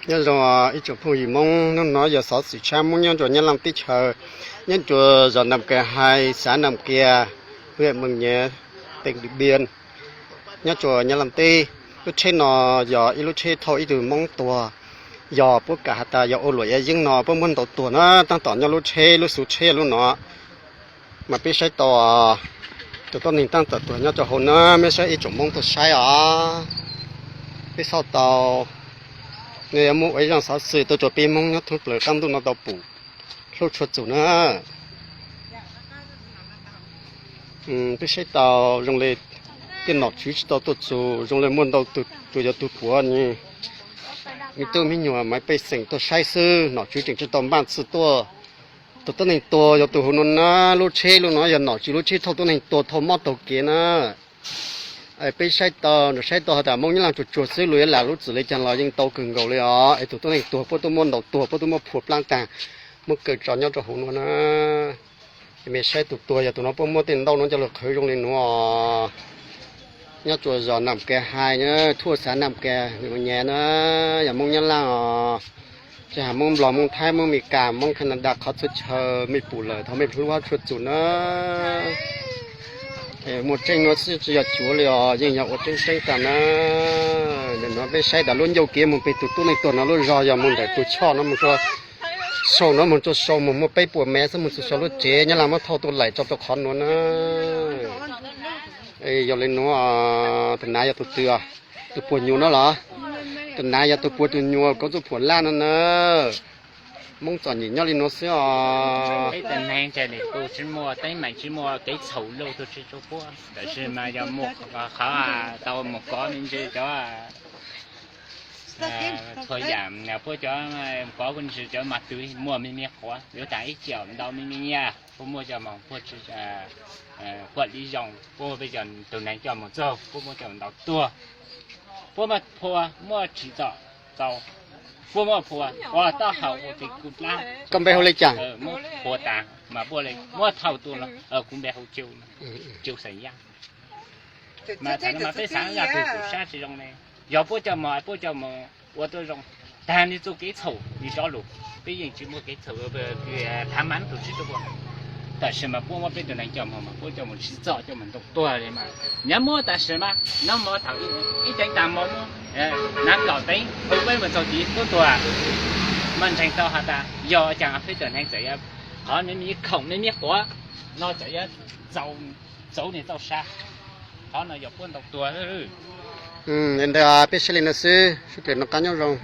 Nyob zoo ib tsoom phooj ywg Hmoob, hnub no yog xov xwm tshab Hmoob nyob rua Nyab Laj teb chaws, nyob rua zos Nam Kias Hais, xav Nam Kias, huyện Mường Nhé, tỉnh Điện Biên, nyob rua Nyab Laj teb. Lub tsheb no yog ib lub tsheb thauj ib tug Hmoob tuag, yog puab kam has tas yog ua luam yav yeeb no puab muab ntaus tuag na, tab tom nyob lub tsheb, lub xuv tsheb lub no. Mas peb saib tau tus tuab neeg tab tom tuag nyob rau hauv na, meb saib ib tsoom Hmoob tuaj saib os. Peb xauj tau, nws yuav muaj ua ib zaj xov xwm tuaj rau peb Hmoob nyob thoob plaws qab ntuj no tau pum hlub tshua txug na. Peb saib tau zoo li tej nom tswv tsis tau tuaj txug, zoo li muaj ntau tug tsuas yog tug puav ne, me tub me nyuam mas pej xeem tuaj saib xwb, nom tswv tseem tsis tau npaj txhij tuaj. Tus tuab neeg tuag yog tus hauv no na, lub tsheb lub no yog nom tswv lub tsheb thauj tuab neeg tuag thauj mob taug kev na. Peb saib tau, saib tau has tas Hmoob Nyab Laj tsuag tsuag xwb, luag yuav lam lub txim li caag los yeej tau kawg nkaus li os. Es tus tuab neeg tuag puab tuaj muab ntaus tuag, puab tuaj muab phua plaab taag, muab kaw tso nyob rau hauv no na. Mej saib tus tuag yog tus no, puab muab tej ntaub no coj lug qhwv zoo li nuav. Nyob rua zos Nam Kias Hais na, thuaj xav Nam Kias, huyện Mường Nhé na, yog Hmoob Nyab Laj os. Tsis has Hmoob Nplog, Hmoob Thaib, Hmoob Amelikas, Hmoob Canada, qhov txhua chaw mej pum lawm thov mej hlub tshua txug na. Muaj tseeb nuav xwb tsis yog cuav li os, yeej yog ua tseeb tseeb taag na. Nim no peb saib tas lub ncauj kev moog peg tus tuab neeg tuag no lub zog yog moog ntawm tus choj no moog rua sau no moog rua sau moog muaj peb puas mev xwb moog txug sau lub tsev, Nyab Laj muab thauj tuaj laim tso rau qhov nuav na. Yog li nuav, tus nav yog tus twg? Tus puag nyuas no los? Tus nav yog tus puag tus nyuas kauv txuj phuam laj no na. Hmoob txom nyem nyob li nuav xwb os. Peb tus neeg ces nws kuj tsis muaj teeb meem, tsis muaj kev txhaum luj tug tsis tug puab, tab sis mas yog muaj qhov tau mus kov me ntsis cov txhua yam, puab cov kov kuj ntsis cov mas twg muaj me me quav yuav tas ib caum ntau me me nyaj, puab muab coj mus, puab tsis kuaj li zoo, puab muab peb cov tus neeg coj mus txug, puab muab coj mus ntaus tuag. Puab muab phua, muab tsim txom tau, puab muab phua ua taub hau ua pes kuv dlaab. Koj npe hu li cas? Muab phua tas mas puab li muab thauj tuaj los kuv npe hu Cau, Cau Xaim Yaj. Mas thaum no mas peb xaav zaj twg txaus sab tsis zoo ne, yog puab coj mus, puab coj mus ua tuab zoo, tag nws txuj kev txhaum nws cov lug, peb yeej tsis muaj kev txhaum, thav mas tug tsis tug puab. Tab sis mas puab muab peb tus neeg coj mus mas puab coj mus tsim txom coj mus ntaus tuag li mas, nyav muab tab sis mas nov mov thaum ib teev taag mov muab nov kaum teev hu peb mus txug tid puab tuag. Mas ntseeg tau has tas yog caag peb tus neeg txawm yuav qhov me me khoom me me quav no txawm yuav txaus nws txaus sab, qhov no yog puab ntaus tuag. Ntawd peb saib li no xwb, sib pem noj qab nyob zoo.